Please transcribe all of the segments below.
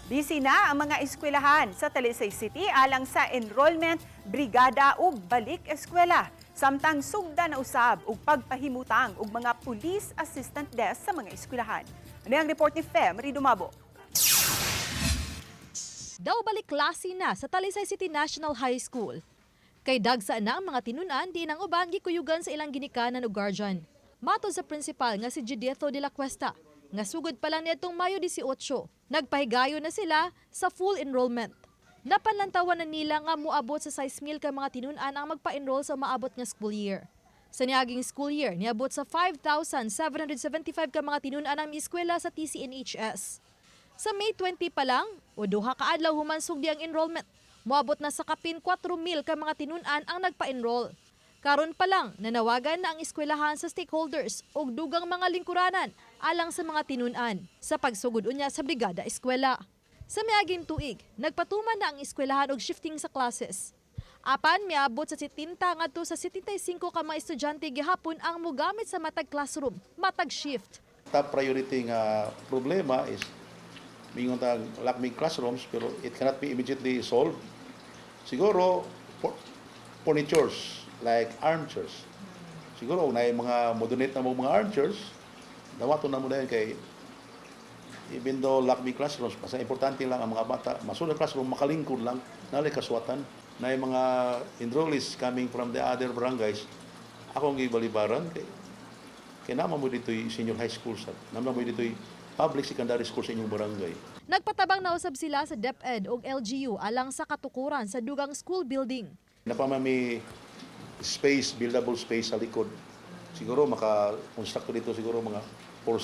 Busy na ang mga eskwelahan sa Talisay City alang sa enrollment, brigada ug balik eskwela. Samtang sugda na usab og pagpahimutang og mga police assistant desk sa mga eskwelahan. Ano ang report ni Fem Ridumabo? Daw balik klase na sa Talisay City National High School. Kay dagsa na ang mga tinun-an di nang uban gikuyugan sa ilang ginikanan o guardian. Matod sa principal nga si Juditho de la Cuesta, nga sugod pa lang niadtong Mayo 18, nagpahigayon na sila sa full enrollment. Napanlantawan na nila nga moabot sa 6,000 ka mga tinun-an ang magpa-enroll sa maabot nga school year. Sa niaging school year, niabot sa 5,775 ka mga tinun-an ang mieskwela sa TCNHS. Sa May 20 pa lang, o duha ka adlaw human sugdi ang enrollment. Moabot na sa kapin 4,000 ka mga tinun-an ang nagpa-enroll. Karon pa lang, nanawagan na ang eskwelahan sa stakeholders og dugang mga lingkuranan alang sa mga tinun-an sa pagsugod unya sa brigada eskwela. Sa miaging tuig, nagpatuman na ang eskwelahan og shifting sa classes. Apan miabot sa 70 ngadto sa 75 ka mga estudyante gihapon ang mogamit sa matag classroom, matag shift. Top priority nga problema is mingon ta lack mig classrooms, pero it cannot be immediately solved. Siguro furnitures like armchairs. Siguro kung naay mga mo-donate na mo mga armchairs, dawaton na mo na yun kay even though lack mig classrooms, basta importante lang ang mga bata masulod classroom, makalingkod lang, nalay kasuwatan. Na mga enrollees coming from the other barangays, akong gibalibaran kay kay naman mo dito'y senior high school sa naman mo dito'y public secondary school sa inyong barangay. Nagpatabang na usab sila sa DepEd ug LGU alang sa katukuran sa dugang school building. Napama may space, buildable space sa likod. Siguro maka-construct dito siguro mga 4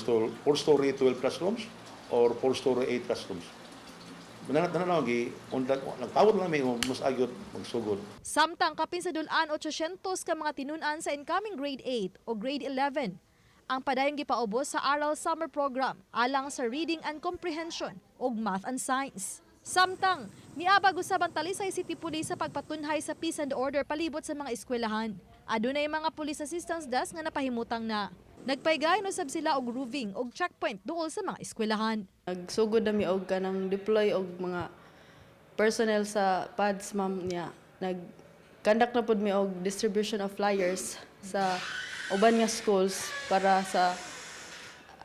story 12 classrooms or 4 story 8 classrooms. Mananat na lang, nagtawad lang may mas agyot magsugod. Samtang kapin sa dulaan 800 ka mga tinun-an sa incoming grade 8 o grade 11 ang padayong gipaubos sa Aral Summer Program alang sa reading and comprehension ug math and science. Samtang miabag usab ang Talisay City Police sa pagpatunhay sa peace and order palibot sa mga eskwelahan. Adunay mga police assistance desk nga napahimutang na. Nagpaygayon usab sila og roving og checkpoint duol sa mga eskwelahan. Nagsugod na mi og kanang deploy og mga personnel sa pads, ma'am, niya. Nag conduct na pud mi og distribution of flyers sa uban nga schools para sa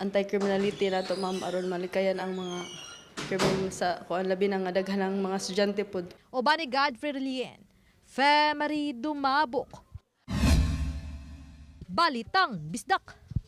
anti-criminality nato, ma'am, aron malikayan ang mga krimen sa kuan, labi na nga daghan ang mga estudyante pud. Uban ni Godfrey Relien, Femery Dumabok. Balitang Bisdak.